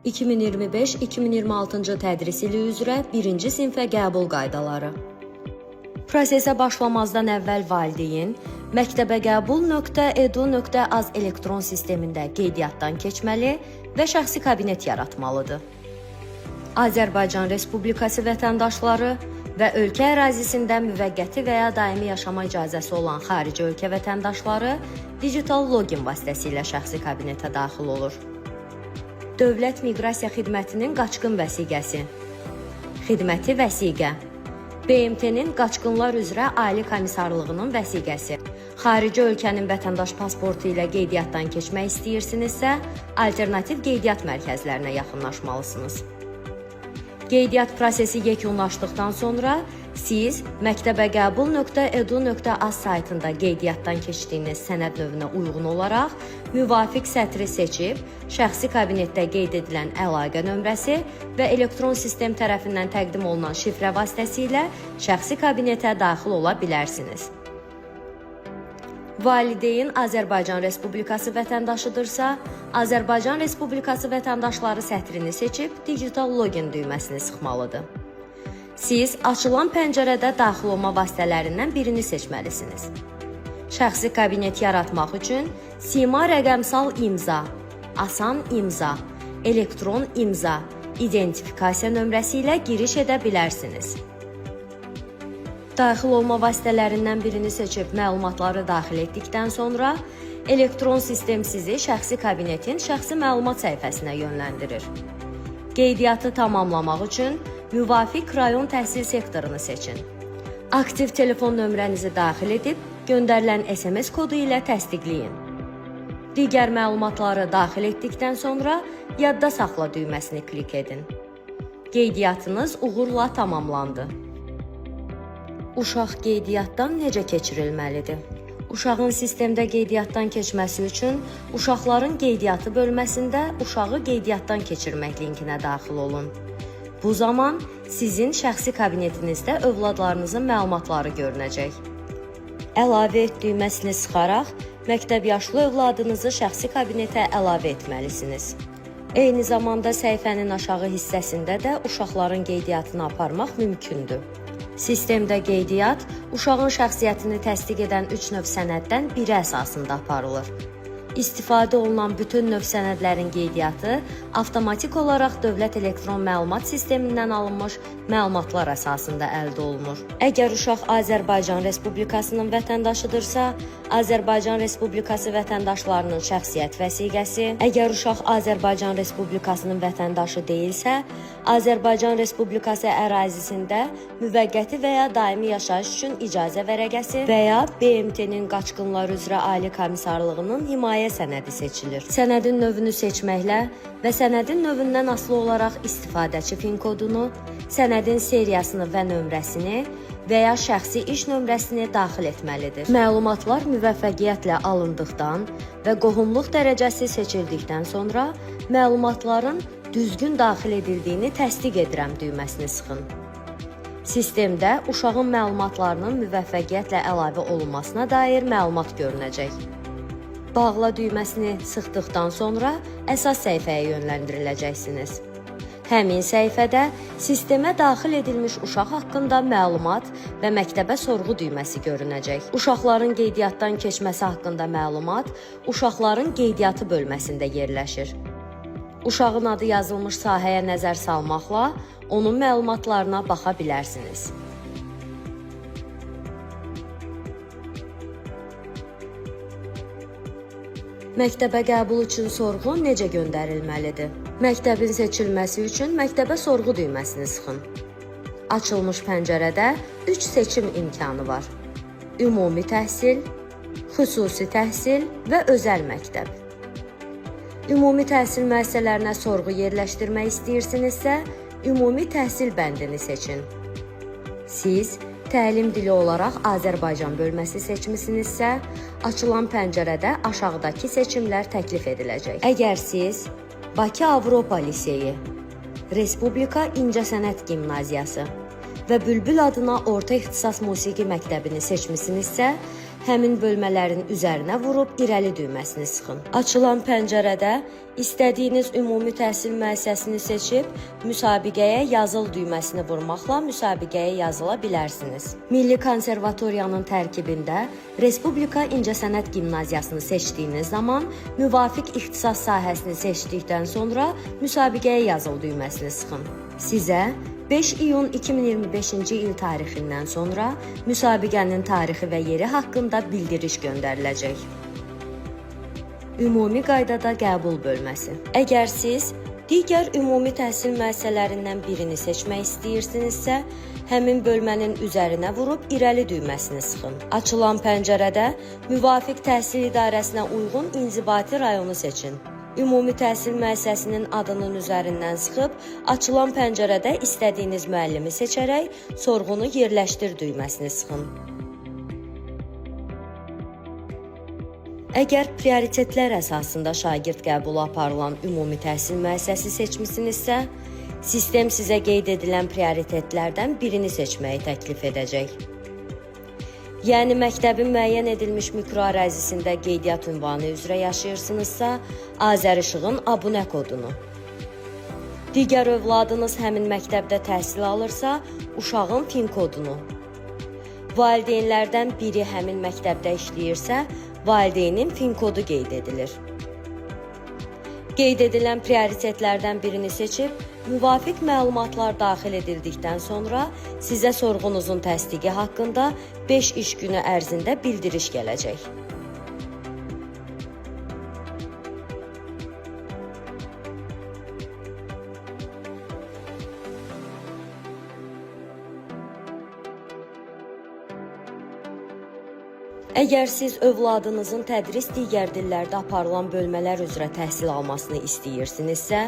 2025-2026-cı tədris ili üzrə 1-ci sinfə qəbul qaydaları. Prosesə başlamazdan əvvəl valideyn məktəbəqəbul.edu.az elektron sistemində qeydiyyatdan keçməli və şəxsi kabinet yaratmalıdır. Azərbaycan Respublikası vətəndaşları və ölkə ərazisində müvəqqəti və ya daimi yaşama icazəsi olan xarici ölkə vətəndaşları digital login vasitəsilə şəxsi kabinetə daxil olur. Dövlət Miqrasiya Xidmətinin qaçqın vəsiqəsi, xidməti vəsiqə, BMT-nin Qaçqınlar üzrə Ali Komissarlığının vəsiqəsi. Xarici ölkənin vətəndaş pasportu ilə qeydiyyatdan keçmək istəyirsinizsə, alternativ qeydiyyat mərkəzlərinə yaxınlaşmalısınız. Qeydiyyat prosesi yekunlaşdıqdan sonra siz məktəbəqəbul.edu.az saytında qeydiyyatdan keçdiyiniz sənəd növünə uyğun olaraq müvafiq sətri seçib, şəxsi kabinetdə qeyd edilən əlaqə nömrəsi və elektron sistem tərəfindən təqdim olunan şifrə vasitəsilə şəxsi kabinetə daxil ola bilərsiniz. Valideyn Azərbaycan Respublikası vətəndaşıdırsa, Azərbaycan Respublikası vətəndaşları sətrini seçib digital login düyməsini sıxmalıdır. Siz açılan pəncərədə daxil olma vasitələrindən birini seçməlisiniz. Şəxsi kabinet yaratmaq üçün sima rəqəmsal imza, asan imza, elektron imza, identifikasiya nömrəsi ilə giriş edə bilərsiniz. Daxil olma vasitələrindən birini seçib məlumatları daxil etdikdən sonra elektron sistem sizi şəxsi kabinetin şəxsi məlumat səhifəsinə yönləndirir. Qeydiyyatı tamamlamaq üçün müvafiq rayon təhsil sektorunu seçin. Aktiv telefon nömrənizi daxil edib göndərilən SMS kodu ilə təsdiqləyin. Digər məlumatları daxil etdikdən sonra yadda saxla düyməsini klik edin. Qeydiyyatınız uğurla tamamlandı. Uşaq qeydiyyatdan necə keçirilməlidir? Uşağın sistemdə qeydiyyatdan keçməsi üçün uşaqların qeydiyyatı bölməsində uşağı qeydiyyatdan keçirmək linkinə daxil olun. Bu zaman sizin şəxsi kabinetinizdə övladlarınızın məlumatları görünəcək. Əlavə et düyməsini sıxaraq məktəb yaşlı övladınızı şəxsi kabinetə əlavə etməlisiniz. Eyni zamanda səhifənin aşağı hissəsində də uşaqların qeydiyyatını aparmaq mümkündür. Sistemdə qeydiyyat uşağın şəxsiyyətini təsdiq edən 3 növ sənəddən biri əsasında aparılır. İstifadə olunan bütün növ sənədlərin qeydiyyatı avtomatik olaraq dövlət elektron məlumat sistemindən alınmış məlumatlar əsasında əldə olunur. Əgər uşaq Azərbaycan Respublikasının vətəndaşıdırsa, Azərbaycan Respublikası vətəndaşlarının şəxsiyyət vəsiqəsi, əgər uşaq Azərbaycan Respublikasının vətəndaşı deyilsə, Azərbaycan Respublikası ərazisində müvəqqəti və ya daimi yaşayış üçün icazə vərəqəsi və ya BMT-nin Qaçqınlar üzrə Ali Komissarlığının himayə sənədi seçilir. Sənədin növünü seçməklə və sənədin növündən asılı olaraq istifadəçi fin kodunu, sənədin seriyasını və nömrəsini və ya şəxsi iş nömrəsini daxil etməlidir. Məlumatlar müvəffəqiyyətlə alındıqdan və qohumluq dərəcəsi seçildikdən sonra məlumatların düzgün daxil edildiyini təsdiq edirəm düyməsini sıxın. Sistemdə uşağın məlumatlarının müvəffəqiyyətlə əlavə olunmasına dair məlumat görünəcək. Bağla düyməsini sıxdıqdan sonra əsas səhifəyə yönləndiriləcəksiniz. Həmin səhifədə sistemə daxil edilmiş uşaq haqqında məlumat və məktəbə sorğu düyməsi görünəcək. Uşaqların qeydiyyatdan keçməsi haqqında məlumat uşaqların qeydiyyatı bölməsində yerləşir. Uşağın adı yazılmış sahəyə nəzər salmaqla onun məlumatlarına baxa bilərsiniz. Məktəbə qəbul üçün sorğu necə göndərilməlidir? Məktəbin seçilməsi üçün məktəbə sorğu düyməsini sıxın. Açılmış pəncərədə 3 seçim imkanı var. Ümumi təhsil, xüsusi təhsil və özəl məktəb. Ümumi təhsil müəssisələrinə sorğu yerləşdirmək istəyirsinizsə, ümumi təhsil bəndini seçin. Siz təlim dili olaraq Azərbaycan bölməsi seçmisinizsə, açılan pəncərədə aşağıdakı seçimlər təklif ediləcək. Əgər siz Bakı Avropa Liseyi, Respublika İncəsənət Gimnaziyası və Bülbül adına Orta İxtisas Musiqi Məktəbini seçmisinizsə, həmin bölmələrin üzərinə vurub irəli düyməsini sıxın. Açılan pəncərədə istədiyiniz ümumi təhsil müəssisəsini seçib müsabiqəyə yazıl düyməsini vurmaqla müsabiqəyə yazıla bilərsiniz. Milli Konservatoriyanın tərkibində Respublika İncəsənət Gimnaziyasını seçdiyiniz zaman müvafiq ixtisas sahəsini seçdikdən sonra müsabiqəyə yazıl düyməsini sıxın. Sizə 5 iyun 2025-ci il tarixindən sonra müsabiqənin tarixi və yeri haqqında bildiriş göndəriləcək. Ümumi qaydada qəbul bölməsi. Əgər siz digər ümumi təhsil müəssisələrindən birini seçmək istəyirsinizsə, həmin bölmənin üzərinə vurub irəli düyməsini sıxın. Açılan pəncərədə müvafiq təhsil idarəsinə uyğun inzibati rayonu seçin. Ümumi təhsil müəssisəsinin adının üzərindən sıxıb, açılan pəncərədə istədiyiniz müəllimi seçərək sorğunu yerləşdir düyməsini sıxın. Əgər prioritetlər əsasında şagird qəbulu aparılan ümumi təhsil müəssisəsi seçmisinizsə, sistem sizə qeyd edilən prioritetlərdən birini seçməyi təklif edəcək. Yəni məktəbin müəyyən edilmiş mikroərazisində qeydiyyat ünvanı üzrə yaşayırsınızsa, Azərişığın abunə kodunu. Digər övladınız həmin məktəbdə təhsil alırsa, uşağın PIN kodunu. Valideynlərdən biri həmin məktəbdə işləyirsə, valideynin PIN kodu qeyd edilir. Qeyd edilən prioritetlərdən birini seçib, müvafiq məlumatlar daxil edildikdən sonra sizə sorğunuzun təsdiqi haqqında 5 iş günü ərzində bildiriş gələcək. Əgər siz övladınızın tədris digər dillərdə aparılan bölmələr üzrə təhsil almasını istəyirsinizsə,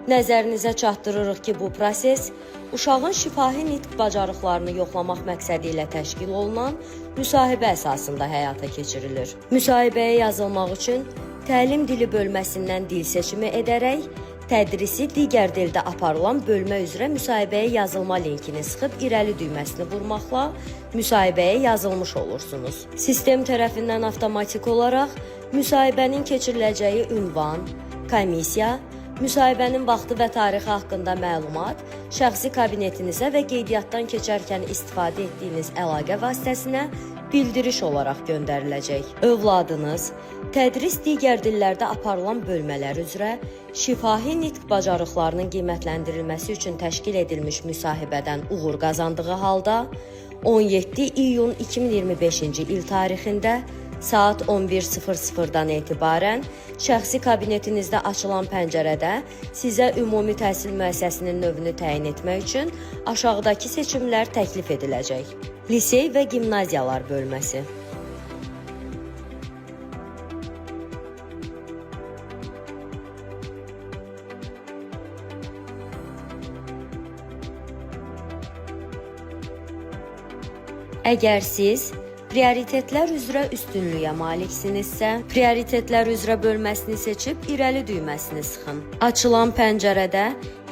nəzərinizə çatdırırıq ki, bu proses uşağın şifahi nitq bacarıqlarını yoxlamaq məqsədi ilə təşkil olunan müsahibə əsasında həyata keçirilir. Müsahibəyə yazılmaq üçün təlim dili bölməsindən dil seçimi edərək tədrisi digər dildə aparılan bölmə üzrə müsahibəyə yazılma linkini sıxıb irəli düyməsini vurmaqla müsahibəyə yazılmış olursunuz. Sistem tərəfindən avtomatik olaraq müsahibənin keçiriləcəyi ünvan, komissiya, müsahibənin vaxtı və tarixi haqqında məlumat şəxsi kabinetinizə və qeydiyyatdan keçərkən istifadə etdiyiniz əlaqə vasitəsinə bildiriş olaraq göndəriləcək. Övladınız tədris digər dillərdə aparılan bölmələr üzrə şifahi nitq bacarıqlarının qiymətləndirilməsi üçün təşkil edilmiş müsahibədən uğur qazandığı halda 17 iyun 2025-ci il tarixində saat 11:00-dan etibarən şəxsi kabinetinizdə açılan pəncərədə sizə ümumi təhsil müəssisəsinin növünü təyin etmək üçün aşağıdakı seçimlər təklif ediləcək. Lisey və gimnaziyalar bölməsi. Əgər siz prioritetlər üzrə üstünlüyə maliksinizsə, prioritetlər üzrə bölməsini seçib irəli düyməsini sıxın. Açılan pəncərədə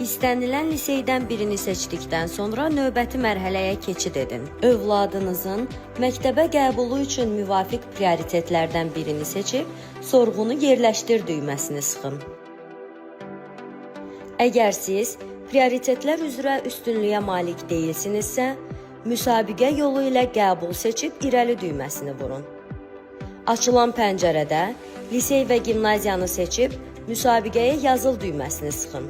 istənilən liseydən birini seçdikdən sonra növbəti mərhələyə keçid edin. Övladınızın məktəbə qəbulu üçün müvafiq prioritetlərdən birini seçib sorğunu yerləşdir düyməsini sıxın. Əgər siz prioritetlər üzrə üstünlüyə malik deyilsinizsə, müsabiqə yolu ilə qəbul seçib irəli düyməsini vurun. Açılan pəncərədə lisey və gimnaziyanı seçib müsabiqəyə yazıl düyməsini sıxın.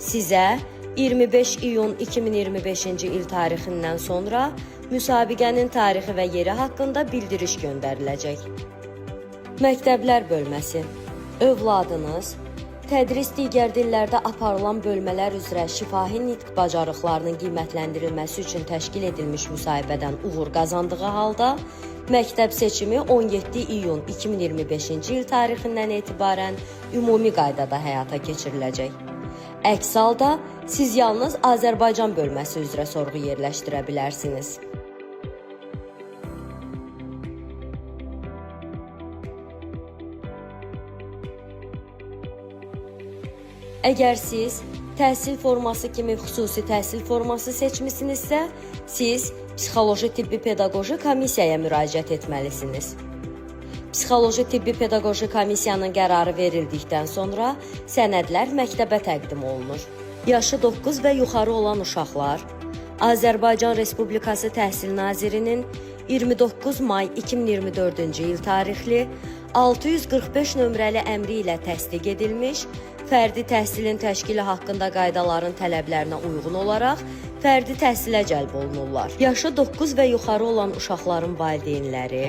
Sizə 25 iyun 2025-ci il tarixindən sonra müsabiqənin tarixi və yeri haqqında bildiriş göndəriləcək. Məktəblər bölməsi. Övladınız tədris digər dillərdə aparılan bölmələr üzrə şifahi nitq bacarıqlarının qiymətləndirilməsi üçün təşkil edilmiş müsahibədən uğur qazandığı halda məktəb seçimi 17 iyun 2025-ci il tarixindən etibarən ümumi qaydada həyata keçiriləcək. Əks halda siz yalnız Azərbaycan bölməsi üzrə sorğu yerləşdirə bilərsiniz. Əgər siz təhsil forması kimi xüsusi təhsil forması seçmisinizsə, siz psixoloji tibbi pedaqoji komissiyaya müraciət etməlisiniz. Psixoloji tibbi pedaqoji komissiyanın qərarı verildikdən sonra sənədlər məktəbə təqdim olunur. Yaşı 9 və yuxarı olan uşaqlar Azərbaycan Respublikası Təhsil Nazirinin 29 may 2024-cü il tarixli 645 nömrəli əmri ilə təsdiq edilmiş fərdi təhsilin təşkili haqqında qaydaların tələblərinə uyğun olaraq fərdi təhsilə cəlb olunurlar. Yaşı 9 və yuxarı olan uşaqların valideynləri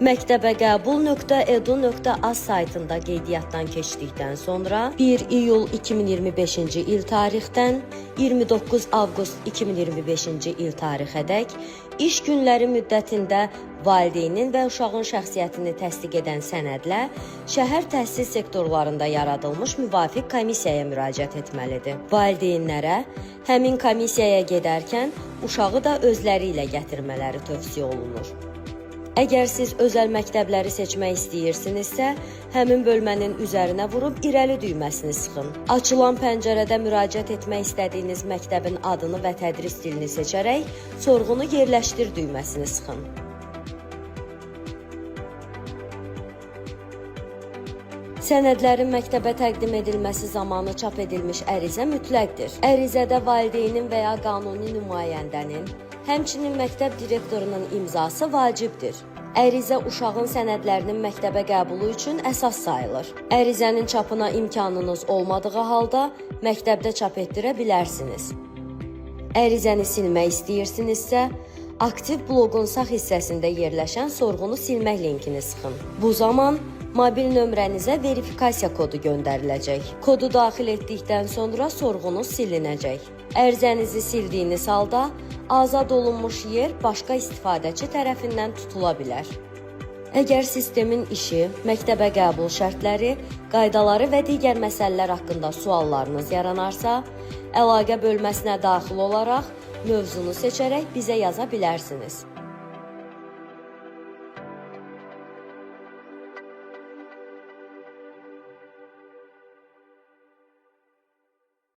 məktəbəqəbul.edu.az saytında qeydiyyatdan keçdikdən sonra 1 iyul 2025-ci il tarixdən 29 avqust 2025-ci il tarixədək iş günləri müddətində valideynin və uşağın şəxsiyyətini təsdiq edən sənədlə şəhər təhsil sektorlarında yaradılmış müvafiq komissiyaya müraciət etməlidir. Valideynlərə həmin komissiyaya gedərkən uşağı da özləri ilə gətirmələri tövsiyə olunur. Əgər siz özəl məktəbləri seçmək istəyirsinizsə, həmin bölmənin üzərinə vurub irəli düyməsini sıxın. Açılan pəncərədə müraciət etmək istədiyiniz məktəbin adını və tədris dilini seçərək sorğunu yerləşdir düyməsini sıxın. Sənədlərin məktəbə təqdim edilməsi zamanı çap edilmiş ərizə mütləqdir. Ərizədə valideynin və ya qanuni nümayəndənin, həmçinin məktəb direktorunun imzası vacibdir. Ərizə uşağın sənədlərinin məktəbə qəbulu üçün əsas sayılır. Ərizənin çapına imkanınız olmadığı halda məktəbdə çap etdirə bilərsiniz. Ərizəni silmək istəyirsinizsə, aktiv bloqun sağ hissəsində yerləşən sorğunu silmək linkini sıxın. Bu zaman mobil nömrənizə verifikasiya kodu göndəriləcək. Kodu daxil etdikdən sonra sorğunuz silinəcək. Ərizənizi sildiyiniz halda azad olunmuş yer başqa istifadəçi tərəfindən tutula bilər. Əgər sistemin işi, məktəbə qəbul şərtləri, qaydaları və digər məsələlər haqqında suallarınız yaranarsa, əlaqə bölməsinə daxil olaraq mövzunu seçərək bizə yaza bilərsiniz.